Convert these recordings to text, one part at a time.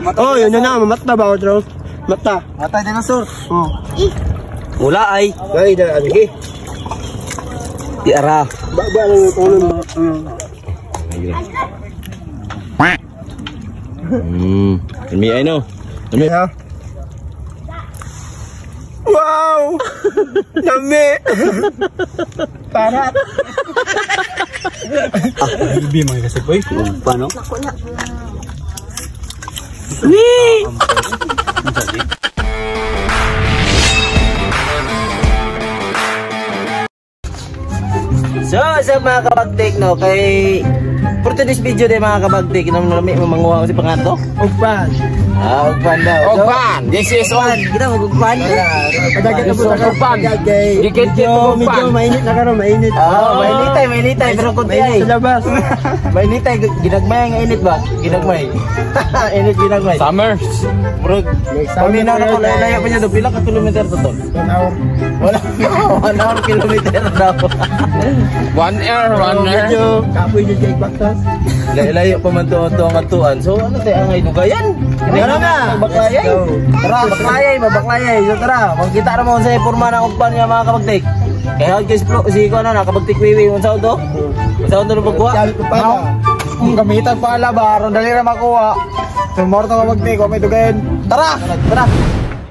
Oh, yun na na, mamata ba otro? Mata. Mata dinosaur. Oh. Wala ay. Ay, da lagi. Di ara. Ba ba lang yung ulo mo. Mi ay no. Mi. Wow! Lami! Parat! Bibi mga kasi boy. Paano? So, sa mga kabagtik no, kay for today's video din mga kabagtik, nang lami manguha ko si pangato. Ugpan. Ah, ugpan daw. Ugpan. This is Ugpan. Kita mag-ugpan. Padagat na po Ugpan. Kay Dikit medyo, ugpan. medyo mainit na karon, mainit. Ah, mainitay, mainitay, pero kunti ay. Mainit sa labas. Mainitay, ginagmay ang init ba? Ginagmay. Init ginagmay. Summer. Murag, paminaw na ko, layo pa niya do. Pila ka kilometer to, tol? 1 hour. Wala, 1 hour kilometer daw. 1 hour, 1 hour. Medyo kapoy dyan kay baktas. Layo pa man to ang atuan. So ano tayo ang dugayan? Tara na! Baklayay. Tara, baklayay, babaklayay. So tara, magkita na mo sa porma ng ugpan nga mga kabagtik. Kaya hod guys, si ko ano na kabagtik wiwi unsa to? Unsa to pagkuha? Kung gamitan pa ala ba aron dali ra makuha. Sumorto ka magtik, may dugayan. Tara! Tara.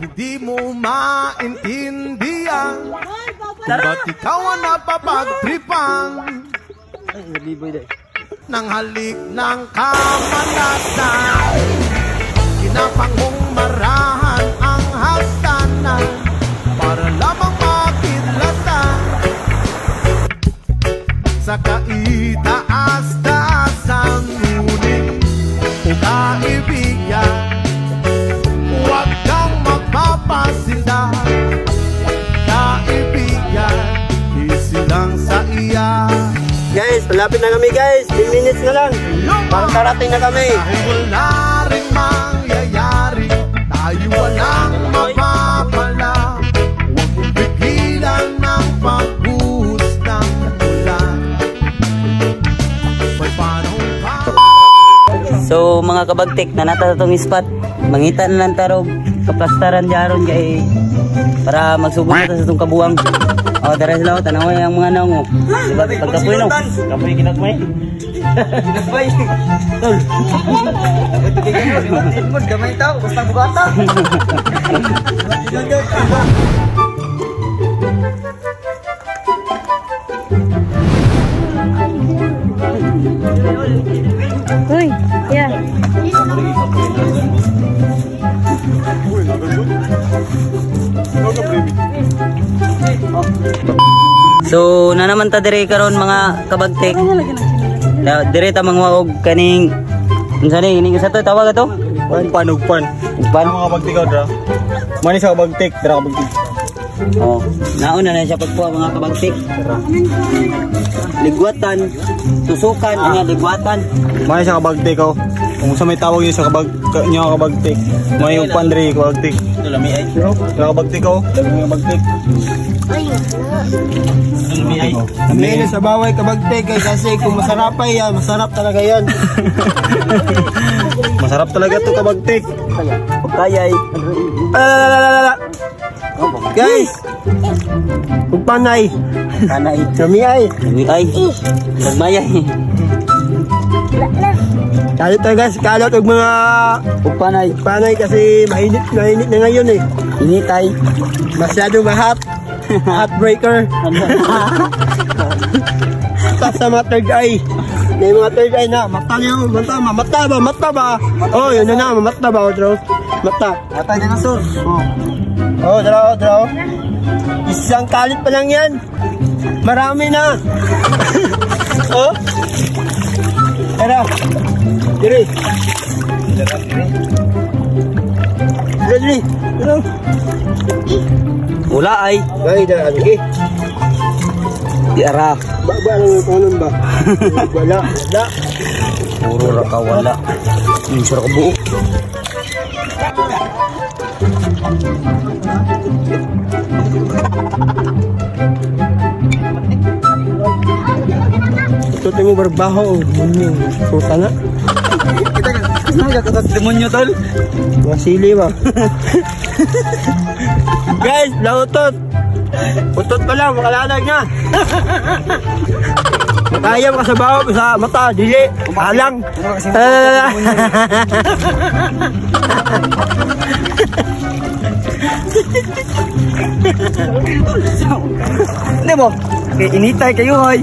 Hindi mo maintindihan kung ba't ikaw ang napapagtripan ng halik ng kamalasan. Kinapangong marahan ang hagdanan para lamang makidlatan sa kaitaas-taasan. Ngunit o kaibigan, huwag kang magpapasinda. Kaibigan, isilang sa iya. Guys, malapit na kami guys. 10 minutes na lang. Parang karating na kami. Dahil wala rin mangyayari, tayo walang mapapala. Huwag mong pigilan ng pagbuhos ng ulan. May panahon pa. So mga kabagtik, nanata tong spot. Mangita na lang tarog kaplastaran diaron kay para magsugod na ta sa tong kabuang. Oh, dara sila, tanaw ang mga naong. Diba pagkapoy no? Kapoy ginagmay. Ginagmay. Tol. Edmond, gamay tao, basta bugata. Uy, yeah. So na naman ta dire karon mga kabagtik. Dire ta manguha og kaning unsa ni ining isa to tawag ato? Ugpan, ugpan. Ugpan. Mga kabagtik dra. Mani sa kabagtik, dra kabagtik. Oh, nauna na siya pagkuha mga kabagtik. Ligwatan, tusukan, nga ligwatan. Mani sa kabagtik oh. Kung sa may tawag niyo sa kabag niyo kabagtik. May ugpan dre kabagtik. Lami ay. Dra kabagtik oh. Dami kabagtik. Lami ay. Mainit sa baway kabagtik guys kasi kung masarap ay yan, masarap talaga yan. Masarap talaga to kabagtik. Pagkayay. Guys, ugpanay. Kanay. Lami ay. Lami ay. Nagmayay. Kalat tayo guys, kalat og mga Ugpanay. panay kasi mainit, mainit na ngayon eh. Initay. Masyado mahot. Heartbreaker. Tapos sa mga third eye. May mga third eye na. Mata niyo, mata, mata ba, mata ba? Oh, yun na na, mata ba, otro? Mata. Mata dinosaur. Oh, oh, draw, draw. Isang kalit pa lang yan. Marami na. Oh. Tara. Diri. Diri. Diri. Wala ay. Ay, da lagi. Di ara. Ba ba lang yung ulo ba? Wala, wala. Puro ra ka wala. Sura ka buo. Ito mo barbaho. Munyong. Suta na. Ano ka katok demonyo tol? Masili ba? Guys, lautot. Utot pa lang, makalanag na. Kaya makasabaw sa mata, dili, halang. Hindi mo, kay initay kayo hoy.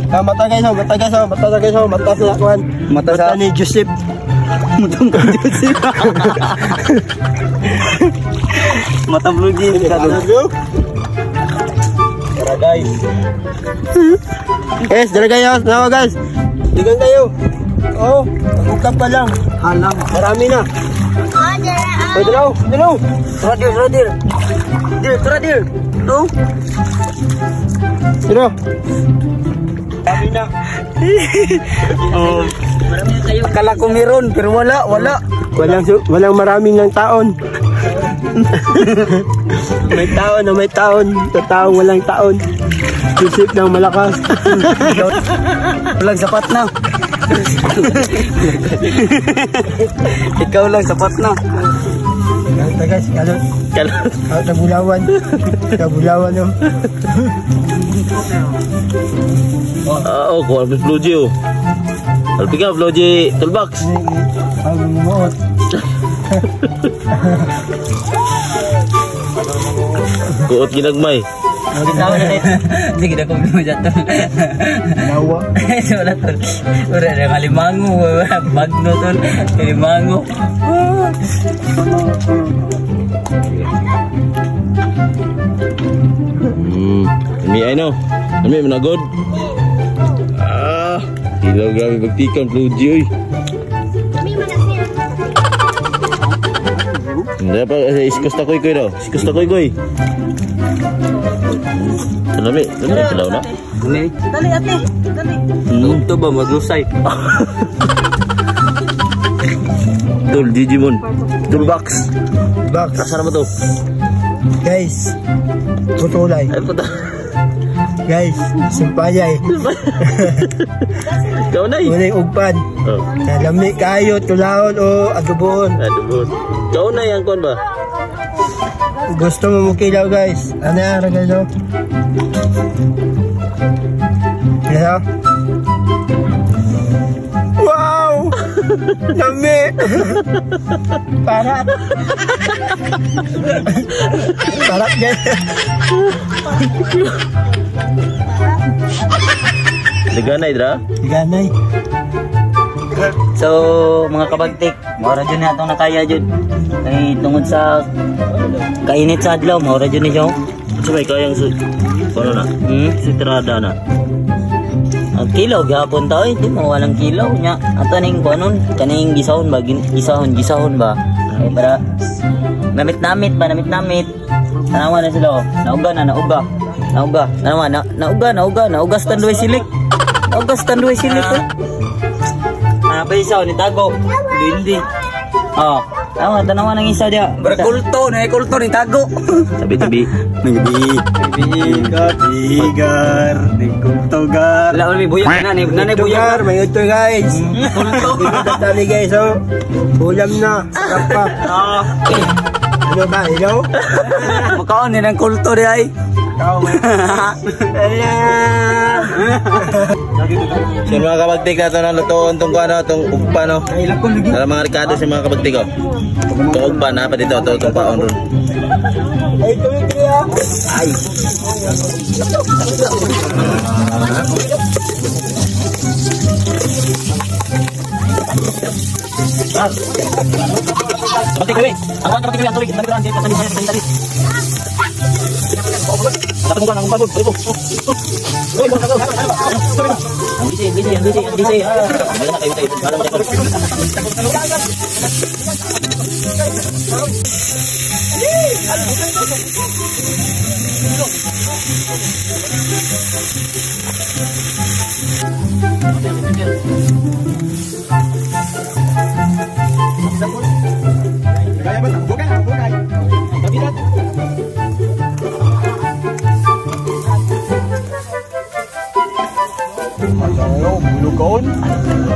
Mata guys, mata guys, mata guys, mata sa kuan. Mata sa ni Joseph. Mata ni Joseph. Mata blue jeans ka doon. Tara guys. Yes, dala kayo, nawa guys. Tigan kayo. Oh, magukap pa lang. Halang. Marami na. Oh, dalaw, dalaw. Tara dear, tara dear. Dear, tara dear. No. Dalaw. Marami na. Oh, marami na kayo. Kala ko meron, pero wala, wala. Walang maraming ng taon. May taon na may taon. Sa taong walang taon. Isip ng malakas. Walang sapat na. Ikaw lang sapat na. Kalot guys, kalot. Kalot. Tabulawan. Tabulawan oh. Oo, kuha ng Flo G oh. Alpi ka, Flo G toolbox. Ang mumuot. Kuot ginagmay. Sige na kung mo dyan tol. Nawa. Wala tol. Wala na kalimango. Bagno tol. Kalimango. May ano? May managod. Ah, ilaw grabe bagtikan Flo G oy. Hindi pa, iskos na koy koy daw. Iskos na koy koy. Lami, lami kilaw na. Dali ate, dali. Ito ba maglusay? Tol, Digimon. Toolbox. Box. Asa na ba to? Guys, putulay. Ay, puta. Guys, simpayay. Ikaw na eh. Wala yung ugpan. Oh. Lami kayo, tulahon o adoboon. Adoboon. Ikaw na yung kon ba? Gusto mo mukilaw guys. Ano yan, guys? Hello? Wow! Lami! Parat! Parat guys! Liganay dra? Liganay. So mga kabagtik, maura dyan na itong nakaya dyan. Kay tungod sa kainit sa adlaw, maura dyan ni siya. So may kayang ano na? Si tirada na. Ang kilaw, gihapon tao, hindi mo walang kilaw niya. Ato ning kuanon, kaning gisahon ba, gisahon ba? Ay para namit-namit ba, namit-namit. Tanawa na sila oh. Nauga na, nauga. Nauga, tanawa na, nauga, nauga, naugas tanduay silik. Naugas tanduay silik eh. Ah, pa isa ni tago. Hindi. Oh, tanawa, tanawa ng isa dia. Berkulto, na kulto ni tago. Tabi-tabi. Nagbi. Bigar, di kulto gar. Wala may buyag na, nanay buyag. May ito guys. Kulto. Dali guys oh. Ulam na. Sarap pa. Ano ba, ilaw? Makaon ni ng kulto di ay. So mga kabagtik na ito na lutoon itong ano, itong ugpa no. Para mga Ricardo sa mga kabagtik oh. Itong ugpa na pa dito, itong paon ron. Ay, tuloy tuloy ah. Ay. Kabagtik kami. Ang kabagtik kami, ang tuloy.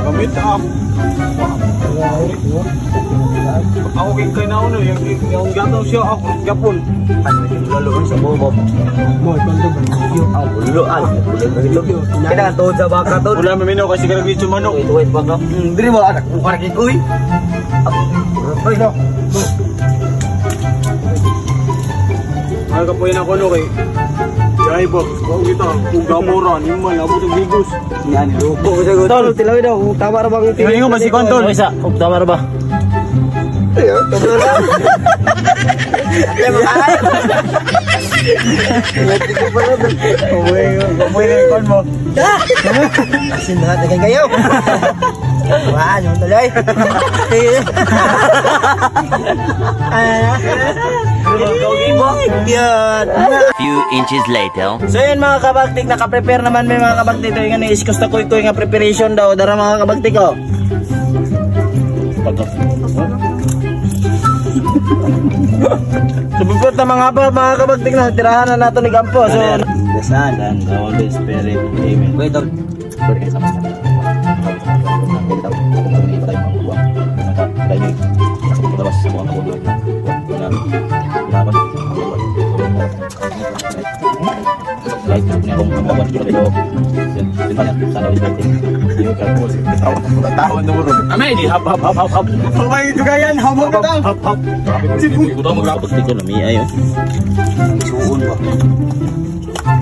Gamit ah. Ako kay kay naon eh, yung gataw siya ako gapon. Luluan sa bobo. Mo, ito ba? Ang luluan. Kailangan tuod sa baka to. Wala maminaw kasi karag dito manok. Wait, wait, baka. Diri mo anak ukar kay kuy. Ay no. Ay kapoy na ko no kay. Jai box, ko kita kung gamora ni man abot ang bigos. Yan, loko sa gusto. Tol, tilawi daw. Tama ra bang Tingnan mo si Kontol. Isa, tama ra ba? Kapoy na kon mo. Asin na natin kayo. Wah, ano tuloy? Yan. Few inches later. So yun mga kabagtik, naka-prepare naman may mga kabagtik. Ito yung ano, iskos na kuy-kuy nga preparation daw. Dara mga kabagtik oh. So before ta mga ba, mga kabagtik na, tirahan na nato ni Gampo. So, The Son and the Holy Spirit. Amen. Wait, dog. Amay, di hap hap hap hap hap. Okay, dugayan habang kita. Hap hap. Kabagtik ko lami ayo. Suon ba?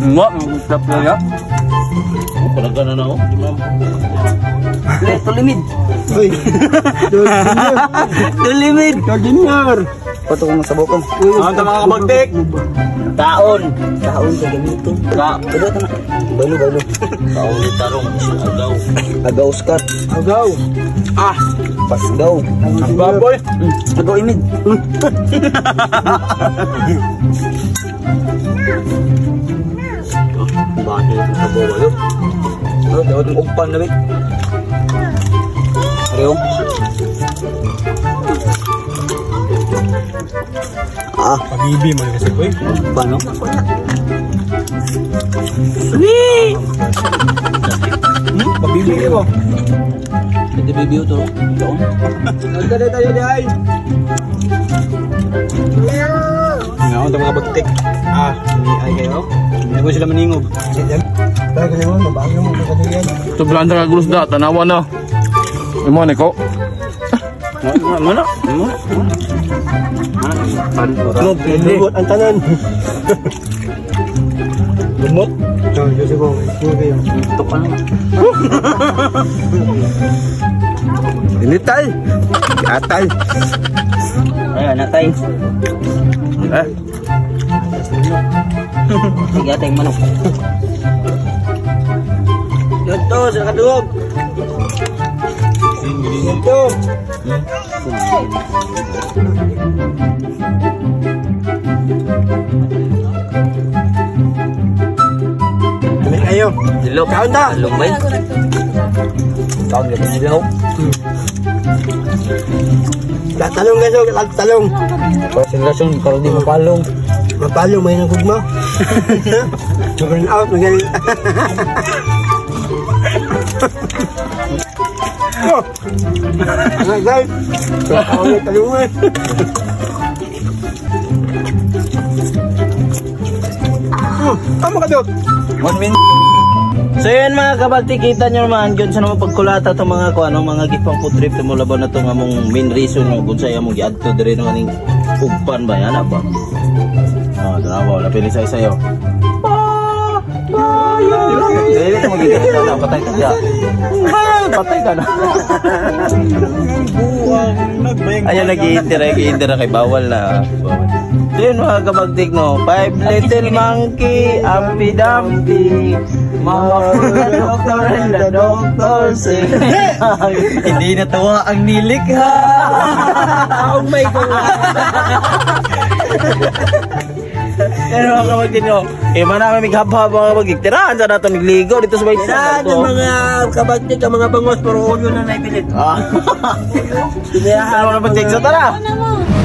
Nga, stop na ya. Palaga na na ako. Le, tulimid. Uy. Tulimid. Junior. Pato ko sa bokong. Ang ta mga kabagtik. Taon. Taon ka gamitin. Ka. Ito na. Balo, balo. Taon ni tarong agaw. Agaw Oscar. Agaw. Ah, Pasgaw. baboy. Agaw imid. Bakit yung sabaw ba yun? Oh, dapat mong ugpan na bit. Ariyo. Ah, Pabibi man kasi koy. ugpan no? Pabibi mo. Hindi baby to. Doon. Nagdala tayo di ay. Nga ta mga bagtik. Ah, ni ay kayo. Hindi ko sila maningog. Tayo kasi mo, mabago mo katuyan. Ito blanda ka gulos da, tanawa na. Imo ni ko. Mana? Mana? Lumot ang tanan. Lumot. Oh, Diyos ko, ito kayo. Ito pa naman. Initay. Atay. Ay, natay. Eh, Sige, atay manok. Ganto, sa kaduog. Ganto. Dali kayo. Dilok. Kaon ta. Lumbay. Kaon ka dilaw. Talong guys, oh, talong. Konsentrasyon, karon di mapalong. Mapalong, may nagugma. Burn out, magaling. Oh. Ano guys? Ako na talong eh. Tama ka dot. 1 minute. So yun mga kabagti, kita nyo naman yun sa naman pagkulata itong mga ko, ano, mga gipang food trip tumulaban na itong among main reason no, kung sa'yo among giadto diri no aning ugpan ba yan ba? Ah, dalawa, wala pili sa isayo. Dili ka magiging na, patay ka siya. Patay ka na. Ayun, nag-iintira kay bawal na. Bawal. So yun mga kabagtik no, 5 little monkey, ampi dampi. Mama the doctor and the doctor say. Hindi natawa ang nilikha. Oh my God. Pero mga kabagtik no, eh man namin mighab-hab mga kabagtik. Tirahan sa nato migligo dito sa may Saan ang mga kabagtik, ang mga bangos, puro ulo na naipilit. Ah. Tirahan mga kabagtik, so tara.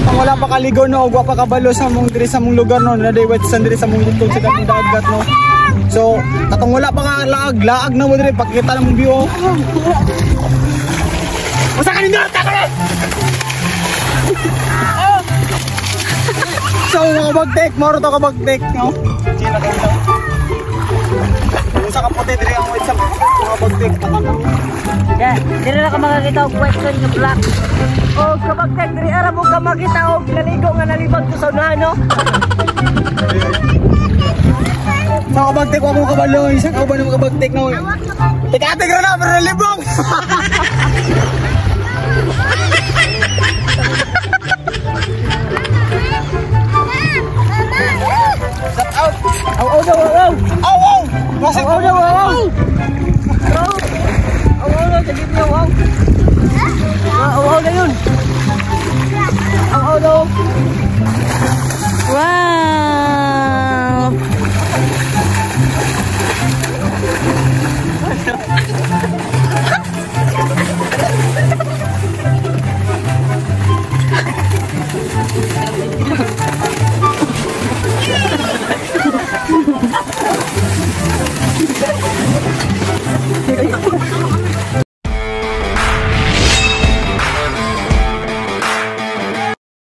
Ang wala pa kaligo no, ug wa pa kabalo sa mong diri sa mong lugar no, na day wet diri sa mong likod sa katong dagat no. So, katong wala pa nga laag, laag na mo dire pakita na mong view. Oh. Basta kanino ta ka. So mga kabagtik, moro to kabagtik, no? Sila kayo. Sa kapote dire ang white sa mga bagtik. Ya, diri na ka makakita og white sun nga black. Oh, kabagtek diri ara mo ka makita og naligo nga nalibag to sa unahan, no? Mga kabagtik, wa mo kabalo, isa ka ba ng mga kabagtik, no? Teka, na pero nalibong. Aw aw aw aw. Aw, aw! Masig Aw aw aw. Aw aw aw, sige aw aw.